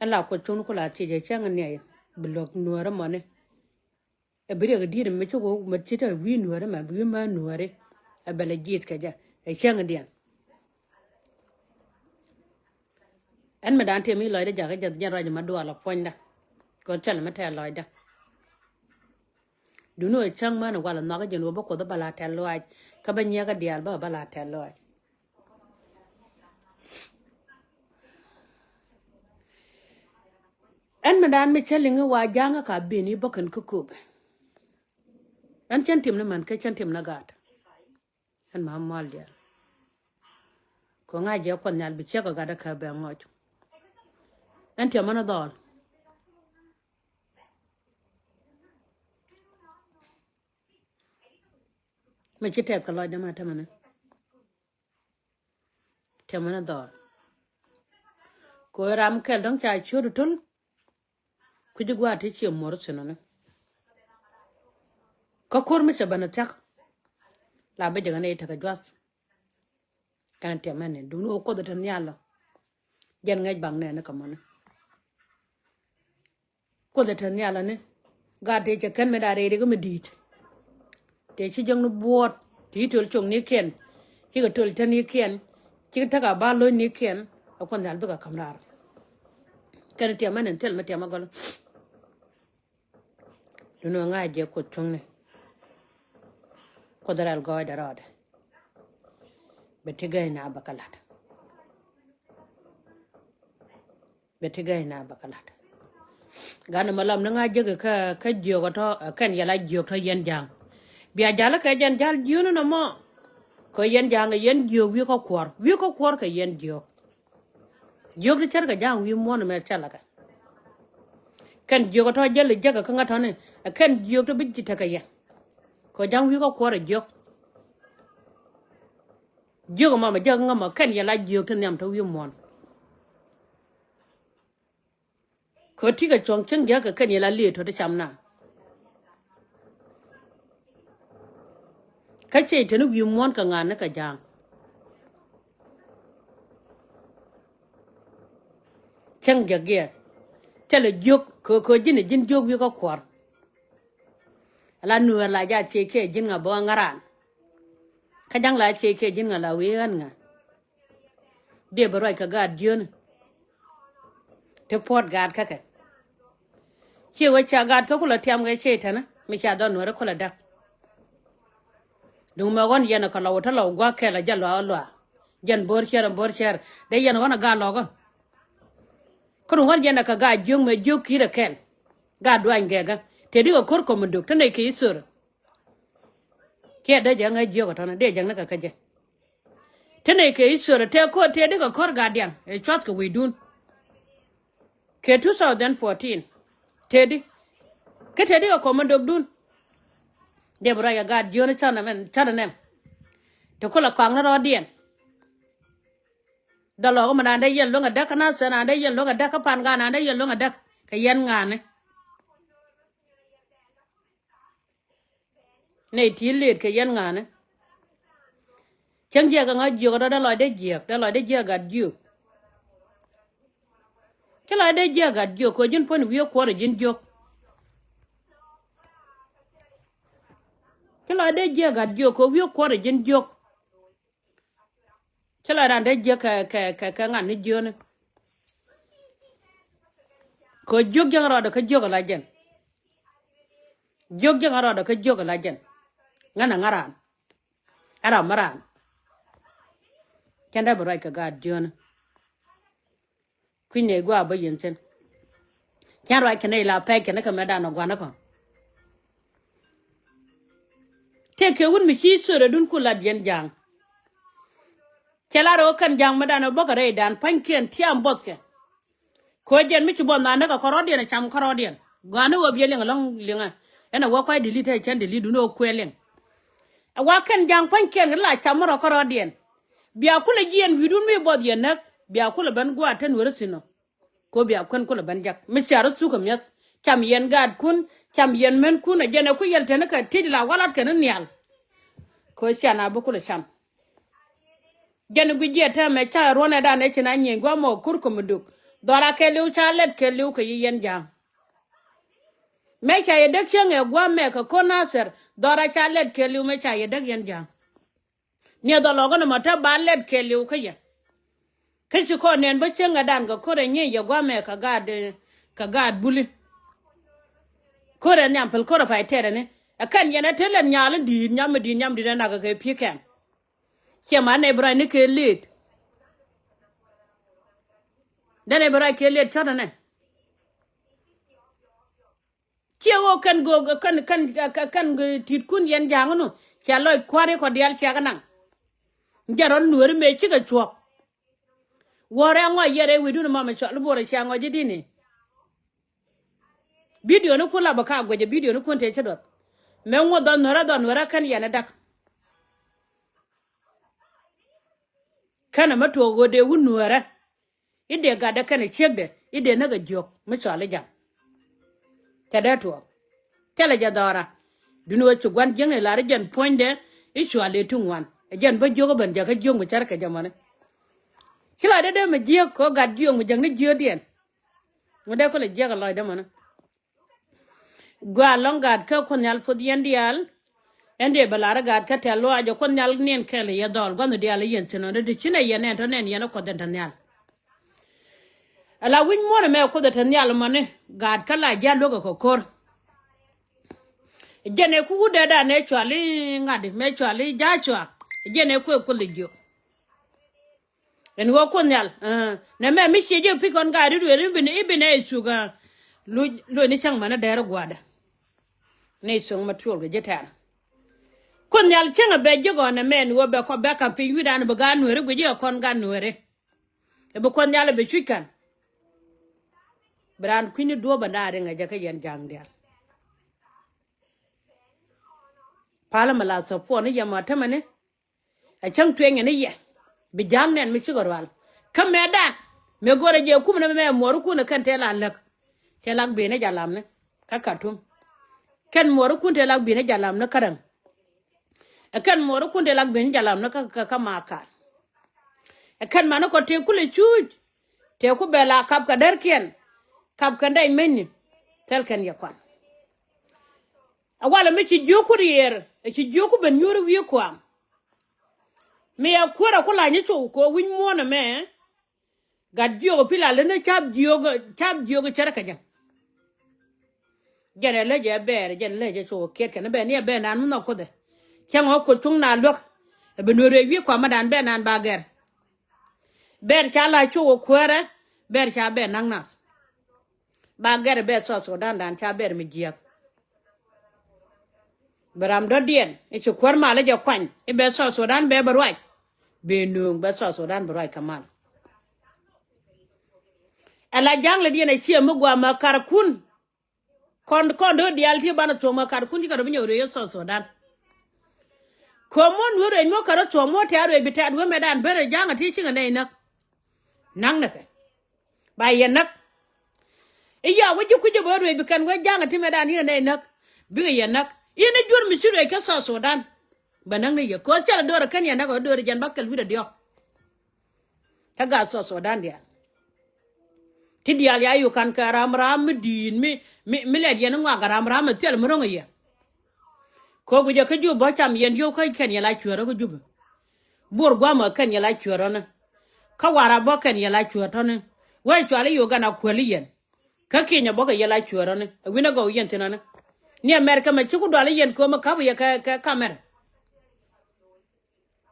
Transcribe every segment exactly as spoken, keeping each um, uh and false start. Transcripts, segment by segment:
Ɛn la kuɔth cuŋni ku la thiec ɛ cäŋ ni a yɛn bi luäk nuäärä mɔni. Ɛ bi riɛk di̱i̱t mi ci wä mi ci te wi̱i̱ nuäärä mɛ bi wi̱i̱ mään nuäärä. Ɛ bɛ lɛ ji̱i̱t kɛ jɛ ɛ cäŋ diɛn. Ɛn mi dan tëë mi lɔcdä jakä jɛ jɛn ruac ma dual ɛ puɔ̱nydä. Kɛ cäl mi tɛɛ lɔcdä. Duni ɣöö cäŋ män ɛ wal ɛ nhɔakä jɛn ɣöö bä kuoth ɛ bä la tɛl lɔaac kä bä nyiɛkä diaal bä ɛ bä la tɛl lɔaac. Ɛn mi daan mi cä liŋi wa ja̱a̱ŋä ka ben i̱ bä kɛn kä kööbɛ. Ɛn cän tim ni män kä cän tim ni gaat. Ɛn ma mual diaal. Kɛ ŋa̱c jɛ kuɔth nhial bi ciek ɛ gat ɛ kɛ bɛ ŋɔc. Ɛn tiɛmä ni dhɔl. Mi ci tɛth kɛ lɔcdä ma tämɛ ni. Tiɛmä ni dhɔl. Kɛ ɣöö ram kɛl dɔ̱ŋ ca ciöt itöl. Kui̱ci gua̱a̱t ti cie muɔr thinɔni. Kä ko̱r mi cɛ ben a thia̱k. La bi jɛ kɛ nɛy tekɛ juath. Kɛn tiɛmɛ ni duuni ɣöö kuoth ɛ te nhial ɔ. Jɛn ŋäc baŋ nɛɛni kɛ mɔni. Kuoth ɛ te nhial ɔ ni. Gaat tëë cɛ kɛn mi da̱a̱ rɛy rikä mi di̱i̱t. Tëë ci jäŋni buɔ̱ɔ̱t ti ci töl cok ni kiɛn. Cikɛ töl te ni kiɛn. Cikɛ tekɛ a ba lo̱c ni kiɛn. Ɛ kuoth nhial bikɛ ka̱m raar. Kɛn tiɛmɛ ni thil mi tiɛmɛ gɔl. Duni ɣöö ŋa̱c jɛ kuoth cuŋni. Kuoth rɛl gɔɔydɛ rɔɔdɛ. Bɛ ti gäy na bɛ kä la̱t. Bɛ ti gäy na bɛ kä la̱t. Ganɛ mɛ lam ni ŋa̱c jek kä kä jiök ɔ tɔ ɛ kɛn yɛl a jiök tɔ yɛn ja̱a̱ŋ. Bia ja̱l kɛ jɛn ja̱l jiöni nɔmɔ. Kɛ yɛn ja̱a̱ŋ ɛ yɛn jiök wi̱i̱ kä kuɔr wi̱i̱ kä kuɔr kɛ yɛn jiök. Jiök ti cär kɛ ja̱a̱ŋ wi̱i̱ muɔ̱n mɛ cä lakä. Kɛn jiök ɔ tɔ jäl jäkä kä ŋa̱ tɔ̱ni ɛ kɛn jiök ti bi ji̱ tekɛ yɛ. Kɛ ja̱a̱ŋ wi̱i̱ kä kuɔr ɛ jiök. Jiök ɔ mamɛ jäkä ŋämɛ kɛn yɛ la jiök ti nhiam tɔ wi̱i̱ muɔ̱n. Kɛ ti kɛ cuɔ̱ŋ cäŋ jiäk kɛ kɛn yɛ la liee tɔ ti cam na. Kä cɛ teni wi̱i̱ muɔ̱ɔ̱n kɛ ŋa̱n ni kɛ ja̱a̱ŋ. Cäŋ jiäk giɛ thilɛ jiök kɛ kɛ ji̱n ɛ ji̱n jiök wi̱i̱ kä kuɔ̱r. Ala nuɛɛr la jaat cɛ kiɛ ji̱n ŋa bä ŋa̱ran. Kä ja̱ŋ la cɛ kiɛ ji̱n ŋa la wi̱i̱ ɣän ŋa. Dee bɛ ruac kɛ gaat jiöni. Ti puɔt gaat kä kɛ. Ciɛ wee ca gaat kä kulɛ tiam kɛ cɛ tɛnä mi ca dhɔn nuɛri kulɛ däk. Duŋ mɛ ɣɔn yɛn ɛ kɛ lɔw tä lɔw gua̱k kɛl ɛ jɛ luaak luaak. Jɛn bo̱r cɛr ɛn bo̱r cɛr dee yɛn ɣɔn ɛ gaat lɔkä. Kä duŋ ɣɔn yɛn ɛ kɛ gaat jiök mɛ jiök ki̱i̱t ɛ kɛl. Gaat duany gɛkä tëë di kɛ ko̱r kɔm mi dök tä nɛy kɛ i̱ thör. Kiɛ dee jɛ ŋäc jiök ɛ tɔ̱nä dee jɛ ŋäc kɛ kä jɛ. Te nɛy kɛ Israel tëë ko̱r tëë di kɛ ko̱r gatdiɛn ɛ cuath kɛ wi̱i̱dun. Kɛ two thousand fourteen tëë di kä tëë di kɛ kɔmandodun. Dee bi ruac kɛ gat jiön canɛ mɛn canɛ nɛm. Te kulɛ kɔakni rɔɔdiɛn. Dhɔlɔk mi naan dee yɛn luäŋ ɛ däk kä nath sɛn naan dee yɛn luäŋ ɛ däk kä pan gan naan dee yɛn luäŋ ɛ däk kɛ yɛn ŋa̱a̱ni. Nɛy ti lëët kɛ yɛn ŋa̱a̱ni. Cäŋ jiɛk kɛ ŋa̱ jiök rɔ dee lɔcdɛ jiäk dee lɔcdɛ jiäk gat jiök. Ci lɔcdɛ jiäk gat jiök kɛ ji̱n puɔ̱ny wi̱i̱ kuɔrɛ ji̱n jiök. Ci lɔcdɛ jiäk gat jiök kɛ wi̱i̱ kuɔrɛ ji̱n jiök. Ci lɔcdan dee jiäk kɛ kɛ kɛ kɛ ŋa̱n ni jiöni. Kɛ jiök jiäk rɔɔdɛ kä jiök ala jɛn. Jiök jiäk rɔɔdɛ kä jiök ala jɛn. Ŋän ɛ ŋa̱ raan. Ɛ ram mi raan. Cɛn dee bi ruac kɛ gaat jiöni. Kui̱ny nɛy gua̱a̱ bä yɛn thi̱n. Cɛn ruac kɛn nɛy la pɛc kɛn kɛ mɛtdan ɔ gua̱n ɛ kɔn. Tëë kɛ wut mi ci thöörädun ku lat yɛn ja̱a̱ŋ. Cɛ lar ɣöö kɛn ja̱a̱ŋ mɛtdan ɔ bäkɛ rɛydan pa̱nykiɛn tiam buɔthkɛ. Kɛ ɣöö jɛn mi ci buɔth na näk ɛ kärɔɔdiɛn ɛ cam kärɔɔdiɛn. Gua̱a̱ni ɣöö biɛ liŋ ɛlɔ̱ŋ liŋɛ. Ɛn ɛ wä kuac dili te cɛn dili dun ɛ wä kuɛ liŋ. Ɛ wa kɛn ja̱a̱ŋ pa̱nykiɛn kɛ la cam mi rɔ kärɔɔdiɛn. Bia kulɛ jiɛn wi̱i̱dun mi buɔth yɛn näk bia kulɛ ben gua̱a̱t te nuɛri thi̱n ɔ. Ko bia kuɛn kulɛ ben jak mi cia rɔ thuk ɛ mi̱eth. Cam yɛn gaatkun cam yɛn mänkun ɛ jɛn ɛ ku yɛl teni kɛ ti̱c la walat kɛn ni nhial. Ko cia na bi kulɛ cam. Jɛn guic jiɛ täämɛ ca ruɔ̱nɛ dan ɛ ci na nyieny gua̱a̱mɔ kur kɔmɛ dök. Dhɔra kɛɛliw ca lɛt kɛɛliw kɛ yi yɛn ja̱a̱ŋ. Mëë ca yɛ däk cäŋ ɛ gua̱a̱mɛ kɛ ko̱n Nathir, dhɔra ca lɛt kɛɛliw mëë ca yɛ däk yɛn ja̱a̱ŋ. Niɛ dhɔlɔk ni mɔ te ba lɛt kɛɛliw kä yɛ. Kä ci kɔn nɛn bä cäŋ ɛ dan kɛ ko̱r ɛ nyiey yɛ gua̱a̱mɛ kɛ gaat, kɛ gaat buli. Ko̱r ɛ nhiam päl ko̱r ɛ pay tɛɛrɛ ni. Ɛ kɛn yɛn ɛ te lɛt nyaal in di̱i̱t nyam in di̱i̱t nyam di̱i̱t ɛ nak kɛ kɛ pi̱i̱ kɛn. Ciɛ man ɛ bi ruacni kɛ lëët. Dɛn ɛ bi ruac kɛ lëët cɔ̱t ɛnɛ. Ciɛ ɣöö kɛn göök kɛn kɛn kɛn ti̱tkun yɛn ja̱a̱ŋ nu. Cia lɔc kua̱ri kɔ diaal cia kɛ naŋ. Jɛn rɔ̱ nueeri mëë cikɛ cuɔ̱k. Wäärɛ ŋɔc yɛn rɛy wi̱i̱dun mɔmɛ cɔl i̱ bo̱o̱rɛ cia ŋɔc ji̱ di̱ni. Bidio ni kun la bä ka guɛcɛ bidio ni kun tëë ci duɔth. Mëë ŋuɔth dhɔn nueerä dhɔn nueerä kɛn yɛn ɛ dak. Kɛn ɛmɛ tuɔɔk ɣöö dee wut nueerä. I̱ dee gatdɛ kɛnɛ ciekdɛ i̱ dee näk ɛ jiök mi cɔal i̱ ja̱ŋ. Cɛ dee tuɔɔk. Thilɛ jɛ dhɔra. Duni ɣöö ci gua̱n jiäkni lar i̱ jɛn puɔ̱nydɛ i̱ cual dee ti ŋuan. Ɛ jɛn bä jiök i̱ ben jakä jiök mi cärkɛ jɛ mɔni. Ci la dee dee mi jiäk kɛ ɣöö gat jiök mi jäkni jiökdiɛn. Mi dee kulɛ jiäk ɛ lɔcdä mɔni. Gɔaa ɛlɔ̱ŋ gaat kä Kuoth Nhial puɔth yɛn diaal. Ɛn dee bɛ lar i̱ gaat kä tɛ̈th lɔaac ɛ Kuoth Nhial niɛn kɛl i̱ yɛ dhɔl gua̱nh diaal i̱ yɛn thi̱n ɣän ti ci nɛ yɛn ɛn tɔ̱ nɛn yɛn ɛ Kuoth ɛn tɛ̈th nhial. Ala wi̱c muɔ̱ɔ̱n ɛmɛ Kuoth ɛ tɛ̈th nhial ɛmɔni gaat kä la jia̱ luäk ɛ kɛ ko̱r. Jɛn ɛ ku wut dee dan ɛ cual i̱ ŋa̱t mëë cual i̱ ja̱a̱ cuaak. Jɛn ɛ kuëë Kuoth ɛ jiök. Ɛn ɣöö Kuoth Nhial, ɛ, nɛ mɛ mi cie jɛ pi̱c kɔn gaat i̱ dueer i̱ bi nɛ, i̱ bi nɛ ɛ cuk, ɛ, luc, luc ni cäŋ mɛn ɛ dɛɛr ɛ gua̱a̱dɛ. Nɛ ɛ cuk mɛ tuɔl kɛ ji̱ tɛ̈r. Kuoth Nhial cäŋ ɛ bɛ ji̱ gɔ̱n ɛ mɛ ɛn ɣöö bɛ kɔ bɛ ka̱m piny wi̱dan bi gaat nueeri guic i̱ ɛ kɔn gaat nueeri. Ɛ bi Kuoth Nhial ɛ bi cuc kän. Bi raan kui̱ni duɔ̱ɔ̱p ɛ da̱a̱ riŋ ɛ jɛ kä yɛn ja̱a̱ŋ diaal. Palä mi la thop puɔn i̱ yɛ mɔ tämɛni. Ɛ cäŋ tueŋ ɛn i̱ yɛ bi ja̱a̱ŋ nɛn mi cikɛ rual. Kä mɛtdan mëë go̱rɛ jɛ kumɛ ni mɛ muɔrikun ɛ kɛn tëë la läk. Tëë lak ben i̱ jalamni kä Kartum. Kɛn muɔrikun tëë lak ben i̱ jalamni kä Räŋ. Ɛ kɛn muɔrikun tëë lak ben i̱ jalamni kä, kä, kä Makal. Ɛ kɛn mani kɔ tëë kulɛ cuuc. Tëë ku bɛ la kap kɛ därkiɛn. Kap kɛn dɛc mecni. Thil kɛn yɛ kuan. A walɛ mi ci jiöku riɛɛr ɛ ci jiöku ben nyuuri wi̱i̱ kuam. Mi ɛ kuäärɛ ku la nyi cok kɛ wi̱c muɔ̱ɔ̱n ɛmɛ. Gat jiök ɛ pi̱ la leni cap jiök, cap jiök cärɛ kɛ jɛ. Jɛn ɛ lec ɛ bɛɛr jɛn ɛ lec ɛ cok ɛ kiɛt kɛn ɛ bɛɛr ni ɛ bɛɛr naan mi nhɔk Kuoth ɛ. Cäŋ ɛ Kuoth cuŋ na luäk. Ɛ bi nuɛr ɛ wi̱i̱ kuam ɛ dan bɛɛr naan ba gɛr. Bɛɛr ca la cok ɛ kuäärɛ bɛɛr ca bɛɛr naŋ nath. Ba gɛr i̱ bɛ South Sudan dan ca bɛr mi jiäk. Bɛ ram dɔ̱diɛn i̱ ci kuäär mal i̱ jɛ kuany i̱ bɛ South Sudan bɛ bɛ ruac. Bɛ nööŋ bɛ South Sudan bɛ ruac kɛ mal. Ɛ la ja̱ŋ lɛ diɛn ɛ ciɛ mi gua̱a̱ ma karkun. Kɔn kɔn do̱r diaal ti banɛ thuɔ̱k ma karkun ci kɛ rɔ bi nyɔk ruëëc ɛ South Sudan. Ko̱m muɔ̱n wee ruëëc muɔ̱ kɛ rɔ thuɔ̱k muɔ̱ tɛ̈r ruëëc bi tɛ̈t wee mɛtdan ben rɛ ja̱ŋ ɛ ti cikɛ nɛy näk. Naŋ nɛ kɛ. Ba yɛ näk. I̱ yɔak wä ji̱ kui̱c ɛ bä ruëëc bi kɛn wee ja̱ŋ ɛ ti mɛtdan yɛn ɛ nɛy näk. Bikɛ yɛ näk. Yɛn ɛ juɔ̱r mi ci ruëëc kä South Sudan. Bɛ näk ni yɛ ko̱r cɛl ɛ do̱r ɛ kɛn yɛ näk ɛ do̱r ɛ jɛn bä kɛl wi̱cdɛ diɔ̱k. Kä gat South Sudan diaal. Ti diaal ya yo̱k ka̱n kɛ ram ram mi di̱i̱t mi, mi, mi lɛt yɛn i̱ ŋɔak ɛ ram ram ɛ thil mi ro̱ŋ ɛ yɛ. Ko̱ guic ɛ kä Jubɛ bä cam yɛn yio̱w kä kɛn yɛ la cuɛɛr kä Jubɛ. Buɔr gua̱a̱mä kɛn yɛ la cuɛɛr ɔni. Kä Warap bä kɛn yɛ la cuɛɛr tɔ̱ni. Wee cual i̱ Uganda kuäl i̱ yɛn. Kä Kenya bä kɛ yɛ la cuɛɛr ɔni ɛ wi̱n ɛ gɔw yɛn thi̱n ɔni. Ni America mɛ ci ku dual i̱ yɛn köömä ka̱pä yɛ kɛ, kɛ kamɛr.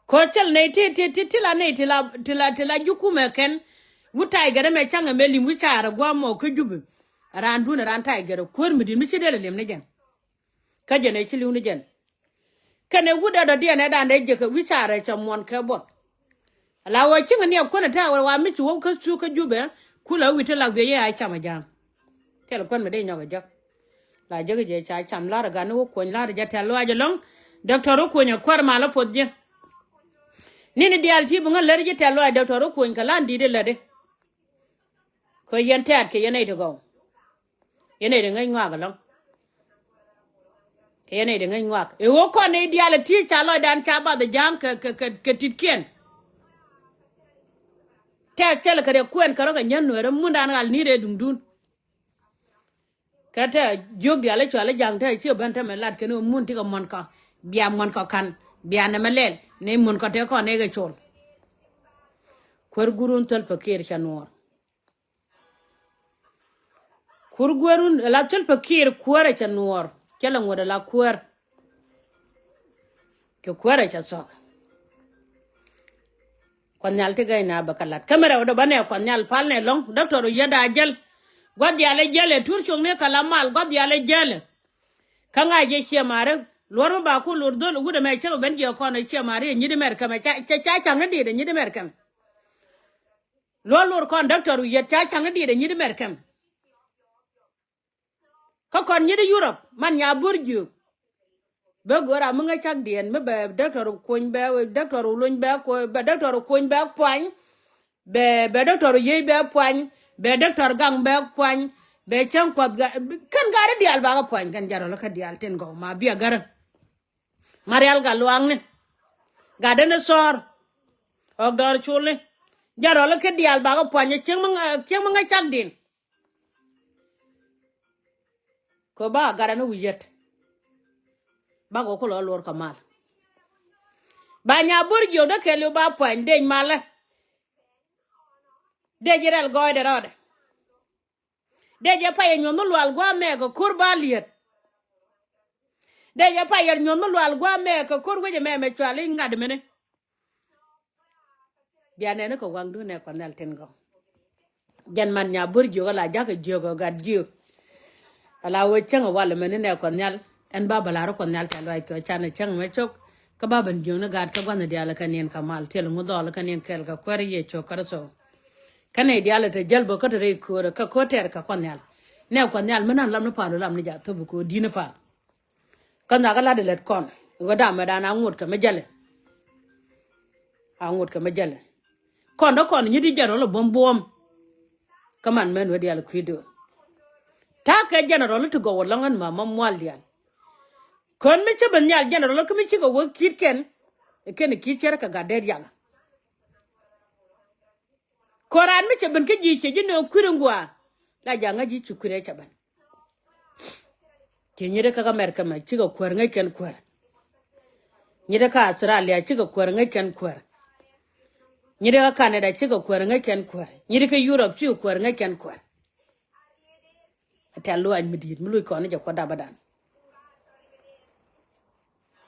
Ko̱ cäl nɛy ti, ti, ti, ti la nɛy ti la, ti la, ti la ji̱ kumɛ kɛn. Wut ta̱a̱ gɛrɛ mɛ ca̱ŋɛ mɛ li̱m wi̱c ca̱a̱r ɛ gua̱a̱mä kä Jubɛ. Raan duun raan ta̱a̱ gɛrɛ kuäär mi di̱t mi ci dee lɛ li̱m ni jɛn. Kä jɛn ɛ ci li̱w ni jɛn. Kɛnɛ wut ɛ dɔ̱diɛn ɛ dan dee jek kɛ wi̱c ca̱rɛ cɛ muɔ̱n kɛ buɔth. Ala ɣöö cieŋɛ ni ɛ kuän ɛ tɛ̈ ɣöö wa mi ci wä kä thuk kä Jubɛ. Kulɛ wi̱c ti lak biɛ yɛ a cam ɛ ja̱a̱ŋ. Thil kuän mi dee nyɔk ɛ jek. La jek jɛ ca cam la̱r ɛ gat ni wä kuɔ̱ny la̱r jɛ tɛ̈th lɔaac ɛlɔ̱ŋ. Dɔktɔr wä kuɔ̱ny ɛ kuäär mal ɛ puɔth ji̱. Ni̱ni diaal ti bi ŋä lär ji̱ tɛ̈th lɔaac dɔktɔr wä kuɔ̱ny kɛ la̱n di̱t ɛ lätdi. Kä yɛn tɛ̈t kɛ yɛn nɛy ti gɔw. Yɛn nɛy ti ŋäc ŋɔak ɛlɔ̱ŋ. Kɛ yɛn nɛy ti ŋäc ŋɔak ɛ ɣöö kɔn nɛy diaal ɛ ti ca lɔcdan ca bath ɛ ja̱a̱ŋ kɛ, kɛ, kɛ, kɛ ti̱tkiɛn. Tɛk cɛl kɛ rɛ kuɛn kɛ rɔ kɛ nyän nuɛɛrä mundan ɣal ni rɛ duŋdun. Kä tɛ jiök diaal i̱ cual i̱ ja̱ŋ tɛ ci ben tɛ mɛ lat kɛn i̱ mun ti kɛ muɔ̱n kɔ bia muɔ̱n kɔ ka̱n bia nɛmɛ lɛl ni muɔ̱n kɔ tɛ kɔn i̱ kɛ col. Kuäär guurun thäl pɛ kiɛɛr cɛ nuɔɔr. Kuäär guurun la thäl pɛ kiɛɛr kuäärɛ cɛ nuɔɔr. Cɛ lɛ ŋuɔ̱t ala kuäär. Kɛ kuäärɛ cɛ thuɔ̱k. Kuɔth Nhial ti gäy na bɛ kɛ la̱t kä mi rɛw dee bä nɛ Kuɔth Nhial pal nɛ lɔ̱ŋ däktɔr wi̱i̱ yäda jäl. Gua̱th diaal ɛ jäl ɛ tur cuŋni kɛ la mal gua̱th diaal ɛ jäl ɛ. Kä ŋa̱c jɛ ciɛ mari luɔ̱r mi ba ku luɔ̱r dhol wut ɛmɛ cäk ben jiɛ kɔn ɛ ciɛ mari ɛ nyit imɛr kɛm ɛ ca ca caŋ ni diet ɛ nyit imɛr kɛm. Luɔ̱r luɔ̱r kɔn däktɔr wi̱i̱ yät ca caŋ ni diet ɛ nyit imɛr kɛm. Kä kɔn nyi̱t Yurop man nya bur jiök. Bɛ go̱o̱r a mi ŋäc cak diɛn mi bɛ däktɔr kuny bɛ däktɔr luny bɛ kuny bɛ däktɔr kuny bɛ puany. Bɛ bɛ däktɔr yiey bɛ puany. Bɛ däktɔr gaŋ bɛ puany. Bɛ cäŋ kuɔth ga kɛn gaari diaal bakɛ puany kɛn jarɔl kä diaal tin gɔw ma biɛ gärä. Marial Gatluakni. Gatdä ni Thɔɔr. Ɣɔk Dɔɔr Culni. Jɛn rɔl i̱ kä diaal bakɛ puany cieŋ mi ŋäc cak din. Kɛ ba gat ani wi̱i̱ yät. Bakɛ ku lɔ luɔr kɛ mal. Ba nya bur jiök dee kɛɛliw ba puany dec malä. Dec rɛl gɔɔydɛ rɔɔdɛ. Dee jɛ payɛ nyuɔ̱th mi lual gua̱a̱mɛ kɛ ko̱r ba liet. Dee jɛ payɛ nyuɔ̱th mi lual gua̱a̱mɛ kɛ ko̱r wecɛ mɛ mɛ cual i̱ ŋa̱t mini. Bia nɛni kɛ waŋdun ɛ Kuɔth Nhial tin gɔw. Jɛn man nya bur jiök ala jakä jiök ɔ gat jiök. Ala wee cäŋ ɛ wal mini nɛ Kuɔth Nhial ɛn ba bä lar Kuɔth Nhial tɛ̈th luac kɛ can ɛ cäŋ mɛ cok. Kä ba ben jiök ni gaat kä gua̱nh diaal kä niɛn kä mal tiɛl ŋu dhɔl kä niɛn kɛɛl kä kuäär Yecu Kritho. Kä nɛy diaal te jäl bä kä te rɛy köörä kä ko̱r tɛɛr kä Kuɔth Nhial. Nɛ Kuɔth Nhial mi nan lam ni pa̱a̱n lam ni jath thop bi ko̱o̱r di̱t ni pa̱a̱n. Kä nhakä lat ilät kɔn ɣä damɛdan a ŋot kɛ mi jälɛ. A ŋot kɛ mi jälɛ. Kɔn dä kɔn nyi ti jɛn rɔl ɛ buɔ̱m buɔ̱m. Kä man mɛn wee diaal kui̱dun. Ta̱a̱ kɛ jɛn rɔl ti gɔw ɛlɔ̱ŋ ɛn ma ma mual diaal. Kön mi ci ben nhial jɛn rɔl kä mi cikɛ wee ki̱i̱t kɛn. Ɛ kɛn ɛ ki̱i̱t cär kɛ gat dee rial. Ko̱ran mi cɛ ben kä ji̱ cɛ ji̱ nööŋ kui̱r in gua̱a̱. La ja̱ ŋäc ji̱ ci kui̱r ɛ cɛ ben. Cɛ nyit kä America mɛ cikɛ kuäär ŋäc kɛn kuäär. Nyit kä Australia cikɛ kuäär ŋäc kɛn kuäär. Nyit kä Canada cikɛ kuäär ŋäc kɛn kuäär. Nyit kä Europe cikɛ kuäär ŋäc kɛn kuäär. Tɛ̈th luaac mi di̱i̱t mi luc kɔn ni jɛ kuɔth dabadan.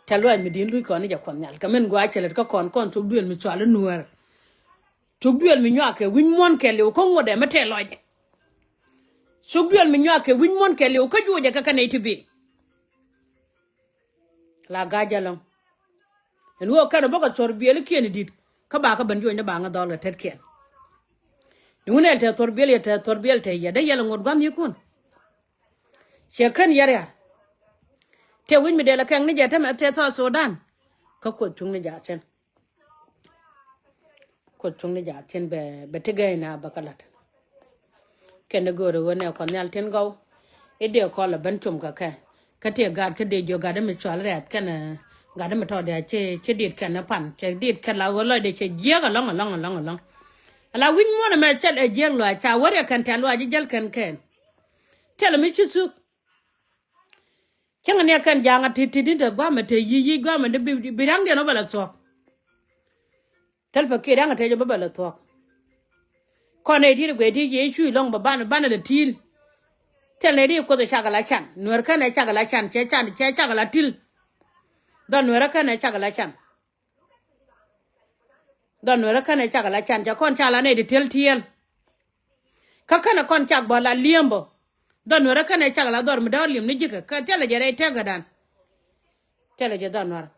Tɛ̈th luaac mi di̱i̱t luc kɔn ni jɛ Kuɔth Nhial kɛ min gua̱a̱ cɛ lät kä kɔn kɔn thok duël mi cual i̱ nuäär. Thok duël mi nyuak kɛ wi̱ny muɔ̱n kɛɛliw kä ŋuɔ̱tdɛ mi tɛl lɔcdɛ. Thok duël mi nyuak kɛ wi̱ny muɔ̱n kɛɛliw kä juɔcɛ kɛ kɛ nɛy ti bi. La ga̱a̱c jɛ lɔ̱ŋ. Ɛn ɣöö kɛn ɛ bä kɛ thor biɛlikiɛn i̱ di̱t kä ba kä ben juɔcni ba ŋä dhɔl kɛ tetkiɛn. Ni wun ɛl te thor biɛl yɛ te thor biɛl te yɛ dee yɛl ɛ ŋot gua̱n nhiekun. Ciɛ kän yɛ rial. Tëë wi̱c mi dee lɛ kɛŋ ni jɛ tämɛ tëë South Sudan. Kä Kuoth cuŋ ni jaathin. Kuoth cuŋ ni jaathin bɛ bɛ ti gɛy na bä kä la̱t. Kɛn ni go̱o̱ri ɣöö nɛ Kuɔth Nhial tin gɔw. I̱ dee kɔl ɛ ben com kɛ kɛ kä tëë gaat kä dee jiök gat mi cual rɛ̈th kɛn gat mi tɔɔt diaal ci ci dit kɛn ni pan cɛ dit kɛn la ɣöö lɔcdɛ cɛ jiääk ɛlɔ̱ŋ ɛlɔ̱ŋ ɛlɔ̱ŋ ɛlɔ̱ŋ. Ala wi̱c muɔ̱ɔ̱n ɛmɛ cɛl ɛ jiääk luaac ca wä riɛk kɛn tɛ̈th luaac ji̱ jäl kɛn kɛn. Tɛl mi ci thuk. Cäŋ ni ɛ kɛn ja̱a̱ŋ a ti̱t ti̱t ni te gua̱a̱mɛ te yic yic gua̱a̱mɛ ni bi bi ra̱ŋdiɛn ɔ bɛ lɛ thuɔ̱k. Tɛl pɛ kiɛ ra̱ŋ a te jɛ bä bɛ lɛ thuɔ̱k. Kɔn nɛy di̱t guɛc ti Yecu ilɔ̱ŋ bɛ banɛ banɛ lɛ ti̱i̱l. Tɛl nɛy di̱t Kuoth ɛ cakɛ la can nuɛr kɛn ɛ cakɛ la can cɛ can cɛ cakɛ la ti̱l. Dhɔl nuɛr ɛ kɛn ɛ cakɛ la can. Dhɔl nuɛrä känɛ cak la can ca kɔn ca la nɛy ti tiɛl tiɛl. Kä känɛ kɔn cak bä la li̱em bä. Dhɔl nuɛrä känɛ cak la dhɔr mi dɔ̱r li̱em ni ji̱kä kä thilɛ jɛ rɛy tɛkädan. Thilɛ jɛ dhɔl nuɛrä.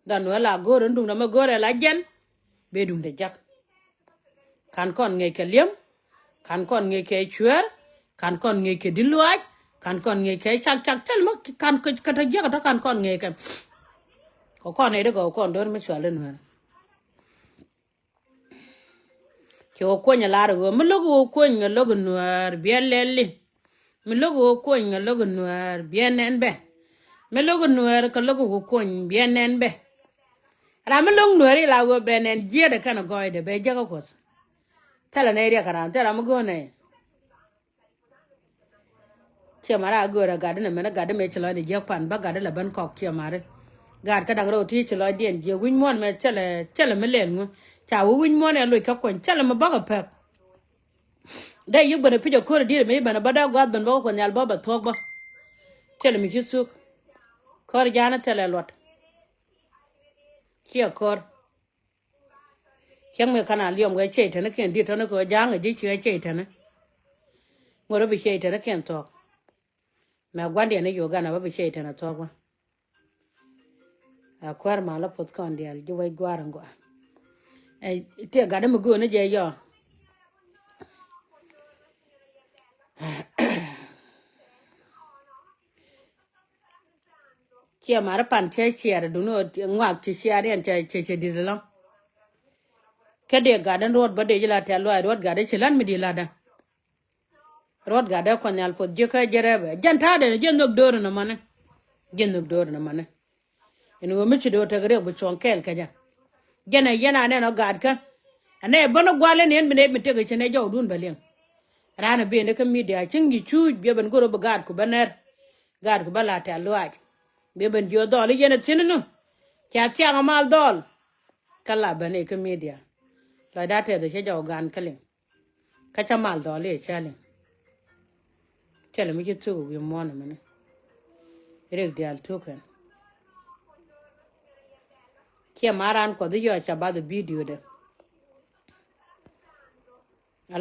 Dhɔl nuɛrä la go̱o̱rä ni duŋdɛ mɛ go̱o̱rɛ la jɛn. Bee duŋdɛ jak. Kan kɔn ŋiɛc kɛ li̱em. Kan kɔn ŋiɛc kɛ cuɛɛr. Kan kɔn ŋiɛc kɛ di̱t luaac. Kan kɔn ŋiɛc kɛ cak cak thil mi kan kä kä te jiäk kä te kan kɔn ŋiɛc kɛ. Kɛ kɔn nɛy ti gɔw kɔn do̱r mi cual i̱ nuɛɛr. Ci wä kuony a lar i̱ ɣöö mi lo̱k i̱ wä kuony kɛ lo̱k i̱ nuɛɛr biɛ lɛl i̱. Mi lo̱k i̱ wä kuony kɛ lo̱k i̱ nuɛɛr biɛ nɛn bɛ. Mi lo̱k i̱ nuɛɛr kɛ lo̱k i̱ wä kuony biɛ nɛn bɛ. Ram mi lo̱ŋ nuääri la ɣöö bɛ nɛn jiɛɛdɛ kɛn gɔɔydɛ bɛ jäkä Kuɔth. Thilɛ nɛy riɛk kɛ ram thilɛ ram mi go̱o̱r nɛy. Ciɛ mari a göörä gatdi nɛ mɛn gatdi mɛ ci lɔcdɛ jiäk pan bä gatdi lɛ ben kɔk ciɛ mari. Gaat kä da̱ŋ rɛw ti ci lɔcdiɛn jiäk wi̱ny muɔ̱ɔ̱n mɛ cälɛ cälɛ mi lɛl ŋu. Ca wä wi̱ny muɔ̱ɔ̱n ɛ loc kä kuɔny cälɛ mi bäkɛ pɛk. Dee yik ben ɛ pi̱c ɛ ko̱r ɛ di̱t ɛ mi ben ɛ bä dee gua̱a̱th ben bä kä kuɔth nhial bä bɛ thuɔ̱k bä. Cälɛ mi ci thuk. Ko̱r ja̱a̱n ɛ thilɛ luɔt. Ciɛ ko̱r. Cäŋ mi kɛn a liɔm kɛ cɛy tɛni kiɛn di̱t tɔni kɛ ja̱a̱ŋ ɛ ji̱ ci kɛ cɛy tɛni. Ŋot rɔ bi cɛy tɛni kiɛn thuɔ̱k. Mɛ gua̱ndiɛn ni Uganda bä bi cɛy tɛni thuɔ̱k bä. A kuäär ma la puth kɔn diaal ji̱ wec gua̱a̱r in gɔaa. Ɛ tiɛ gat dämi gööni jɛ yɔ. Ciɛ mari pan cɛ ciɛɛr duni ŋuak ci ciɛɛr yɛn cɛ cɛ cɛ di̱t ɛlɔ̱ŋ. Kä dee gat däni ruɔt bä dee ji̱ la tɛ̈th luaac ruɔt gat däni ci län mi di̱t latdä. Ruɔt gatdɛ kuɔth nhial puɔth jiäkä jɛ rɛpɛ jɛn ta̱a̱dɛ ni jɛn nhök do̱r ni mani. Jɛn nhök do̱r ni mani. Ɛn ɣöö mi ci do̱r tek riɛk bi cuɔ̱ŋ kɛɛl kɛ jɛ. Jɛn ɛ yɛn anɛn ɔ gaatkä. Ɛnɛ bäni gua̱l in yɛn bi nɛy mi tëk ci nɛ jɔwdun bɛ liŋ. Raan ɛ ben kä midia cieŋ ji̱ cuuc biɛ ben go̱r ɔ bi gaatku bä nɛr. Gaatku bä la tɛ̈th luaac. Biɛ ben jiöth dhɔl i̱ yɛn ɛ thi̱n ni. Ca thiaŋ ɛ mal dhɔl. Kä la ben i̱ kä midia. Lɔcda tɛth ɛ cä jɔw gaan kä liŋ. Kä cä mal dhɔl i̱ cä liŋ. Cä lɛ mi ci thuk wi̱i̱ muɔ̱ɔ̱n ɛmɛni. Rik diaal thuk kɛn. Ciɛ ma raan kuɔth i̱ yɔc ca bath ɛ bidiodɛ.